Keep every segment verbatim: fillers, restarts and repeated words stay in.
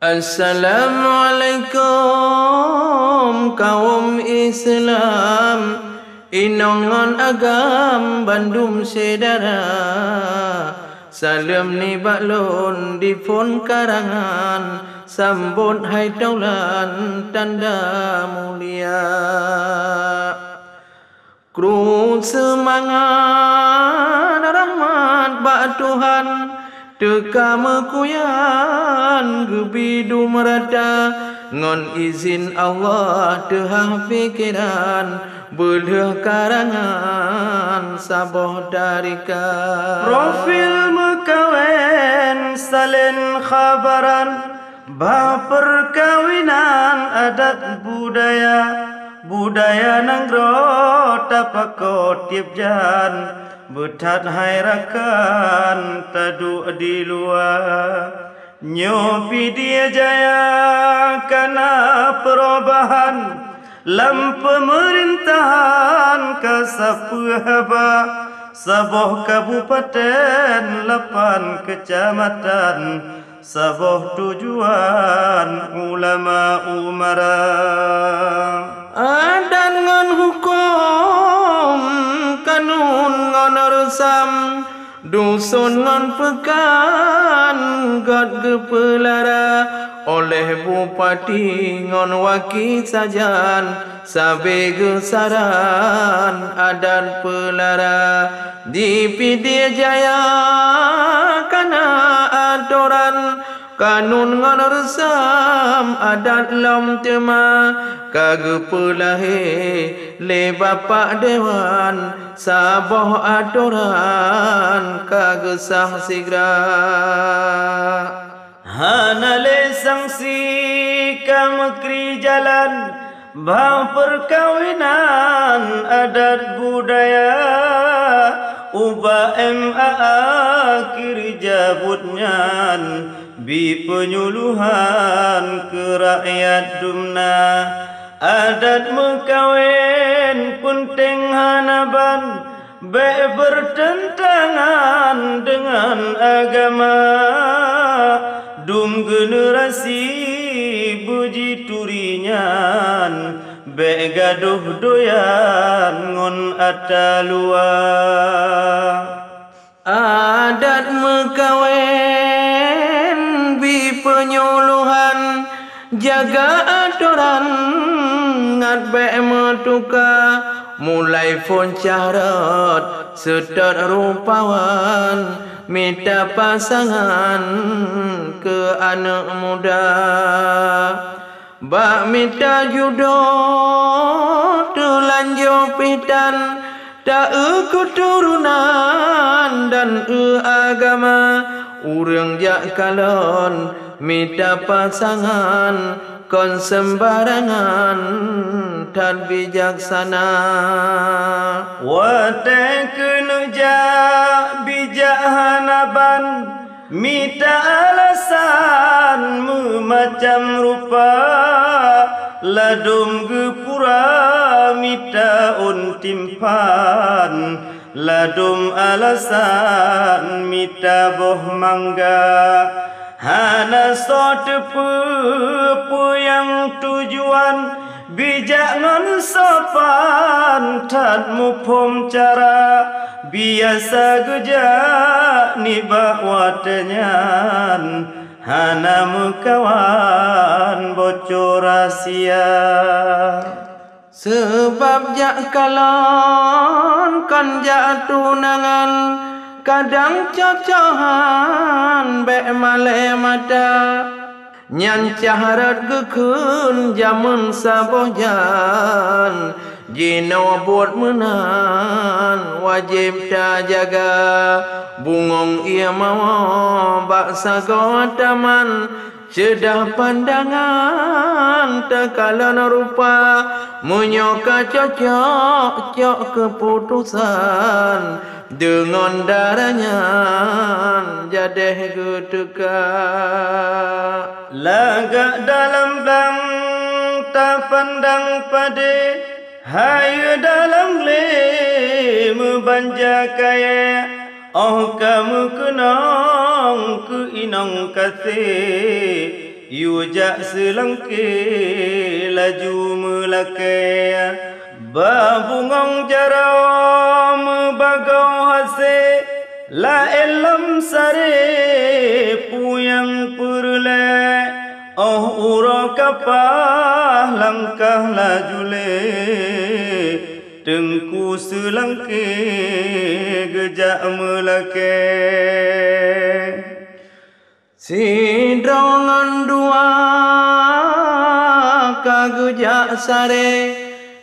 Assalamualaikum kawöm Islam, inong ngon agam bandum syedara. Saleuem nibak lôn di phon karangan, sambot hai taulan tanda mulia. Kru seumangat rahmat bak Tuhan, teuka meukuyan geubi dum rata, ngon izin Allah teuhah pikeran, beulheueh karangan saboh tarika. Profil meukawen salen khabaran, bah peukawinan adat budaya, budaya nanggroe tapako tieb jan, beuthat hai rakan taduek di luwa. Nyoe Pidie Jaya kana peurubahan, lam peumeurintahan ka sapeue haba, saboh kabupaten lapan keucamatan, saboh tujuan ulama umara. Adat ngon huköm, kanun ngon reusam, duson ngon peukan göt geupeulara, óh lheueh bupati ngon waki sajan, sabe geusaran adat peulara. Di Pidie Jaya kana atoran, kanun ngon reusam adat lom teuma, ka geupeulahé lé bapak dewan, saboh atoran ka geusah sigra. Hana lé sangsi ka meukri jalan, bak peukawinan adat budaya, ubak M A A kirja buet nyan, bi peunyuluhan keu rakyat dumna. Adat meukawen peunteng hana ban, bék beurteuntangan deungon agama. Dum generasi beujituri nyan, bék gadôh doyan ngon ata luwa. Adat meukawen bi peunyuluhan, jaga atoran ngat bék meutuka. Mulai phon cah rot seutôt rupawan, mita pasangan keu aneuëk muda. Bak mita judoe teulanjô pih tan, ta-eu keuturonan eu agama. Ureuëng jak kalon mita pasangan, kon seumbarangan, that bijaksana. Watée keuneuk jak bijak hana ban, mita alasan meumacam rupa, ladôm geupura mita ôn timphan, ladôm alasan mita boh mangga. Hana soe teupeue peue nyang tujuan, bijak ngon sopan that muphom cara, biasa geujak nibak watée nyan, hana meukawan bocor rahsia. Seubab jak kalon kon jak tunangan, kadang cocok han bék malée mata. Nyan cah rot geukheun jameun saboh jan, jinoe buet meunan wajéb tajaga. Bungöng ié mawö bak sagoe taman, ceudah pandangan takalon rupa. Meunyoe ka cocok cok keuputosan, deungon dara nyan jadéh geuteuka. Lagak dalam blang tapandang padé, hayeue dalam glé meubanja kayée, óh ka meukeunong keu inong kasée, Yue jak seulangké laju meulakée, bak bungöng jaroe meubagoe hasé, laén lom saré peue nyang peureulée. Óh uroe ka paih langkah laju lé, Teungku Seulangké geujak meulakée. Sidroe ngon dua ka geujak saré,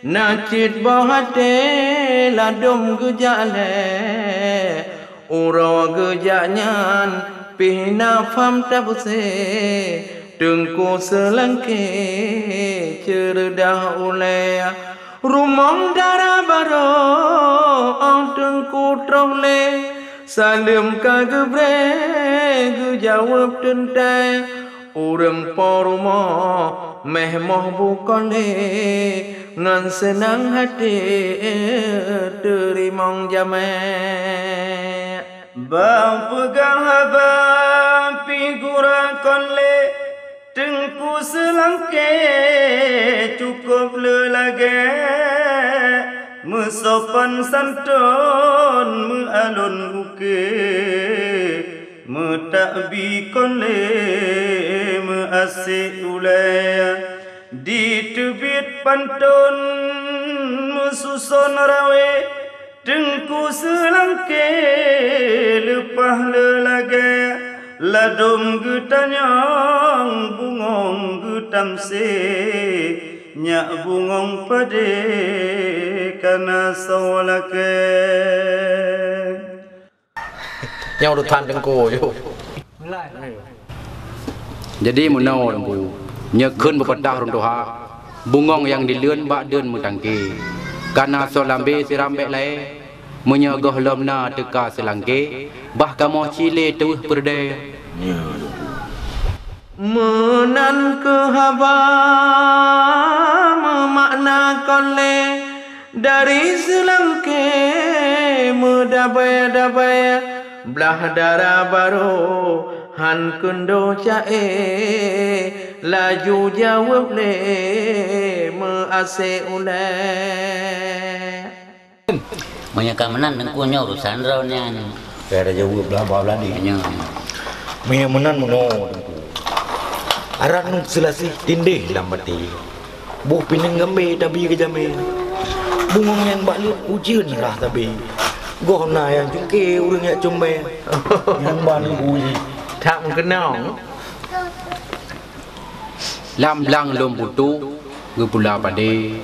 na cit boh até ladôm geujak lé. Uroe geujak nyan pih na pham tapeusé, Teungku Seulangké ceureudah ulée. Rumoh dara barô óh Teungku troh lé, saleuem ka geubré geujaweueb teuntée. Ureuëng po rumoh méh moh bukon lé, ngon seunang até teurimong jamé. Bak peugah haba pih gura kon lé, Teungku Seulangké cukôp le lagée, meusopan santôn, meualôn ukeue, meutakbi kon lé, meuasék ulée. Diteubiet pantôn meususon rawé, Teungku Seulangké leupah le lagée, ladôm geutanyong bungöng geutamsé, nyak bungöng padé ka na soe lakée. Nyoe urusan Teungku yue. Jadi meunoe Teungku, nyoe kheun peupatah ureuëng tuha, bungöng nyang dileuen bak deun meutangké. Ka na soe lambé siram bék laén, meunyoe gohlom na teuka seulangké, bah kamoe ci lé teuweuh peureudée. Meunan keuh haba meumakna kon lé, dari seulangké meudabée-dabée, blaih dara barô han keundo ca-ék, laju jaweueb lé meuasék ulée. Meunyoe ka meunan Teungku, nyoe urusan droe nyan. Ka jaweueb lah bah Bladi. Nyoe. Meunyoe meunan meunoe Teungku. Arat nuet seulasih tindéh lam baté. Boh pineung gambé tabi geujamé. Bungöng nyang bak leueb ujeuen rhah sabé. Goh na nyang cungké ureuëng jak cumbée. Nyang ban uji. That meukeunong. Lam blang lôn putôh geupula padé,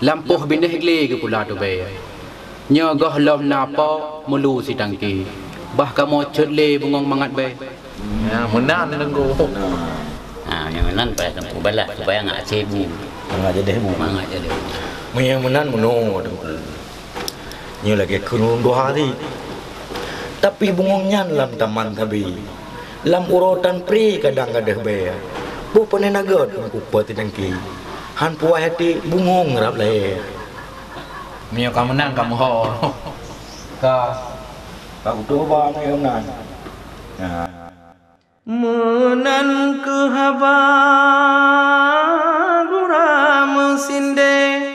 lam poh binéh glé geupula tubée. Nyoe gohlom na po meulu sitangké, bah kamoe cot lé bungöng mangat bée. Nah, meunan Teungku. Ha, nyang meunan payah Teungku balah supaya ngak asék bu. Mangat jadeh bu. Mangat jadeh bu. Meunyoe meunan meunoe Teungku. Nyoe lagée kheun ulôn dua hari. Tapi bungöng nyan lam taman sabé. Lam uroe tan pré kadang gadôh bée. Boh pane na gét Teungku peue teudeungki. Han puas até bungöng rab lahé. Meunyoe ka meunan ka meuho. Ka, ka kutoba meunyoe meunan. Nah. Meunan keuh haba gura meusindée,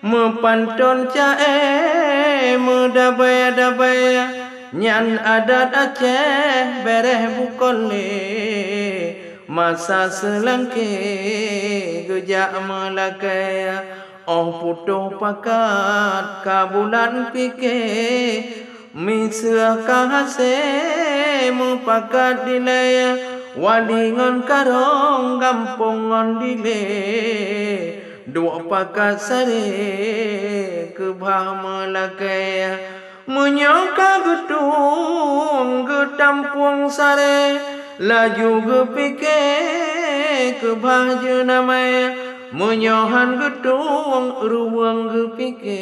meupanton ca-e, meudabée-dabée, nyan adat Aceh béréh bukon lé. Masa seulangké geujak meulakée, óh putôh pakat ka bulat pike, miseue ka hase meupakat dilée, wali ngon karong, gampông ngon dilée, duek pakat saré keubah meulakée. Meunyoe ka geutueng geutampueng saré, laju geupike keubah jeunamé. Meunyoe han geutueng ruweueng geupike,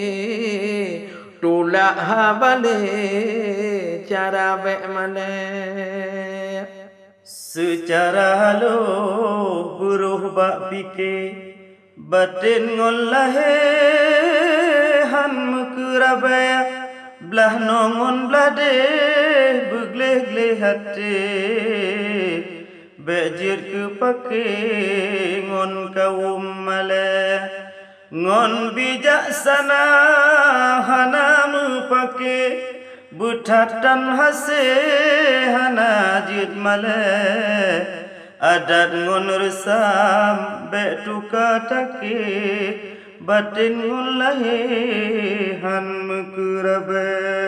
tulak haba lé cara bék malée. Seucara haloh beurôh bak pike, baten ngon lahé han meukeurabée, blaih noe ngon blaih deh beugleh-gleh até. Bék jeuet keupaké ngon kawöm malée. Ngon bijaksana hana meupaké, beuthat tan hasé hana jeuet malée. Adat ngon reusam bék tuka takée, batén ngon lahé han meukeurabée.